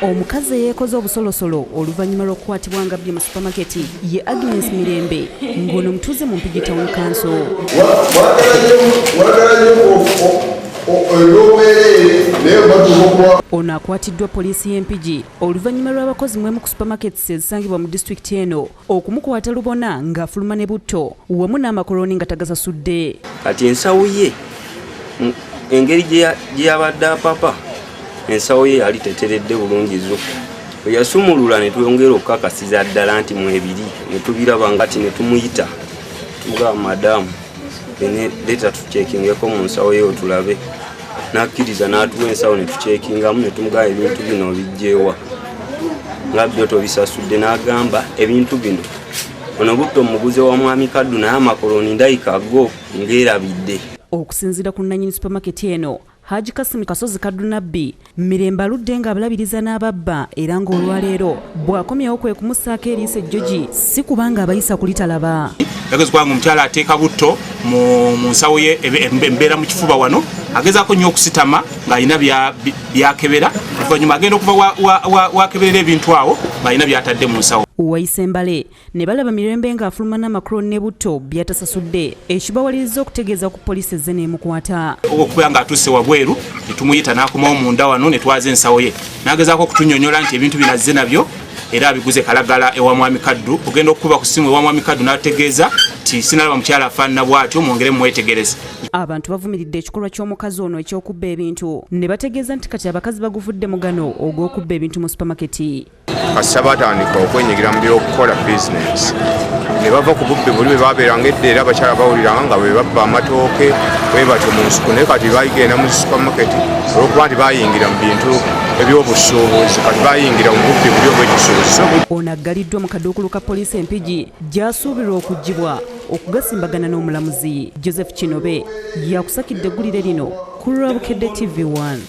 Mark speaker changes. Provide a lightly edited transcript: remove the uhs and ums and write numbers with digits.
Speaker 1: Omukazi eyeekoze obusolosolo oluvannyuma lw'okukwatibwa ng'abbye mu supamaketi ye Agnes Mirembe ng'ono mutuuze mu Mpigi Town Council. Ono akwatiddwa poliisi y'e Mpigi oluvannyuma lw'abakozi mu emu ku supamaketi ezisangibwa mu disitulikiti eno okumukwata lubona ng'afuluma ne butto wamu n'amakolooni nga tagasasudde.
Speaker 2: Kati ensawo ye engeri gye yabadde apapa, ensawo ye yali teteredde bulungi zo bwe yasumulula ne twongera okukakasiza ddala nti mwebiri ne tubiraba nga ti ne tumuyita tumugamba, "Madamu, leeta tukyekingeko mu nsawo ye otulabe." N'akkiriza n'atuwa ensawo ne tukyekingamu ne tumugamba, "Ebintu bino obijjeewa nga byo tobisasudde?" N'agamba, "Ebintu bino ono butto muguze wa mwami Kaddu, naye amakoloni ndayika go ng'erabidde."
Speaker 1: Okusinziira ku nnannyini supamaketi eno, Haji Kasimu Kasozi Kaddunabbi, Mirembe aludde ng'abalabiriza n'ababba era ng'olwaleero bw'akomyewo kwe kumussaako eriiso ejjogi, si kubanga abayisa kulitalaba.
Speaker 3: Yageza kubanga omukyala ateeka butto mu nsawo ye embeera mu kifuba wano, agezaako nnyo okusitama ng'alina byakebera, oluvannyuma agenda okuva wakeberera ebintu awo ng'alina byatadde mu nsawo.
Speaker 1: Wayise mbale ne balaba Mirembe ng'afuluma n'amakuloni ne butto byatasasudde, ekibawaliriza okutegeeza ku poliisi ezze n'emukwata.
Speaker 3: Okubeera ng'atuuse wabweru ne tumuyita n'akomawo munda wano ne twaza ensawo ye, n'agezaako okutunnyonnyola nti ebintu bino azze nabyo era abiguze Kalagala ewa mwami Kaddu. Ogenda okukuba ku ssimu ewa mwami Kaddu n'ategeeza nti, "Sinalaba mukyala afaanana bw'atyo, mwongere mumwetegereze."
Speaker 1: Abantu bavumiridde ekikolwa ky'omukazi ono eky'okubba ebintu ne bategeeza nti kati abakazi baguvudde mugano ogw'okubba ebintu mu supamaketi.
Speaker 4: Kasita batandika okwenyigira mu byokukola bizinensi ne bava ku bubbi buli bwe babeeranga edda, era abakyala bawuliranga nga bwe babba amatooke bwe batyo mu nsuku, naye kati bagenda mu supamaketi olwokuba nti bayingira mu bintu ebyobusuubuzi, kati bayingira mu bubbi buli obwekisuubuzi.
Speaker 1: Ono aggaliddwa mu kaduukulu ka poliisi Empigi gy'asuubirwa okuggyibwa okugasimbagana n'omulamuzi. Joseph Kinobe yakusakidde eggulire lino ku lwa Bukedde TV 1.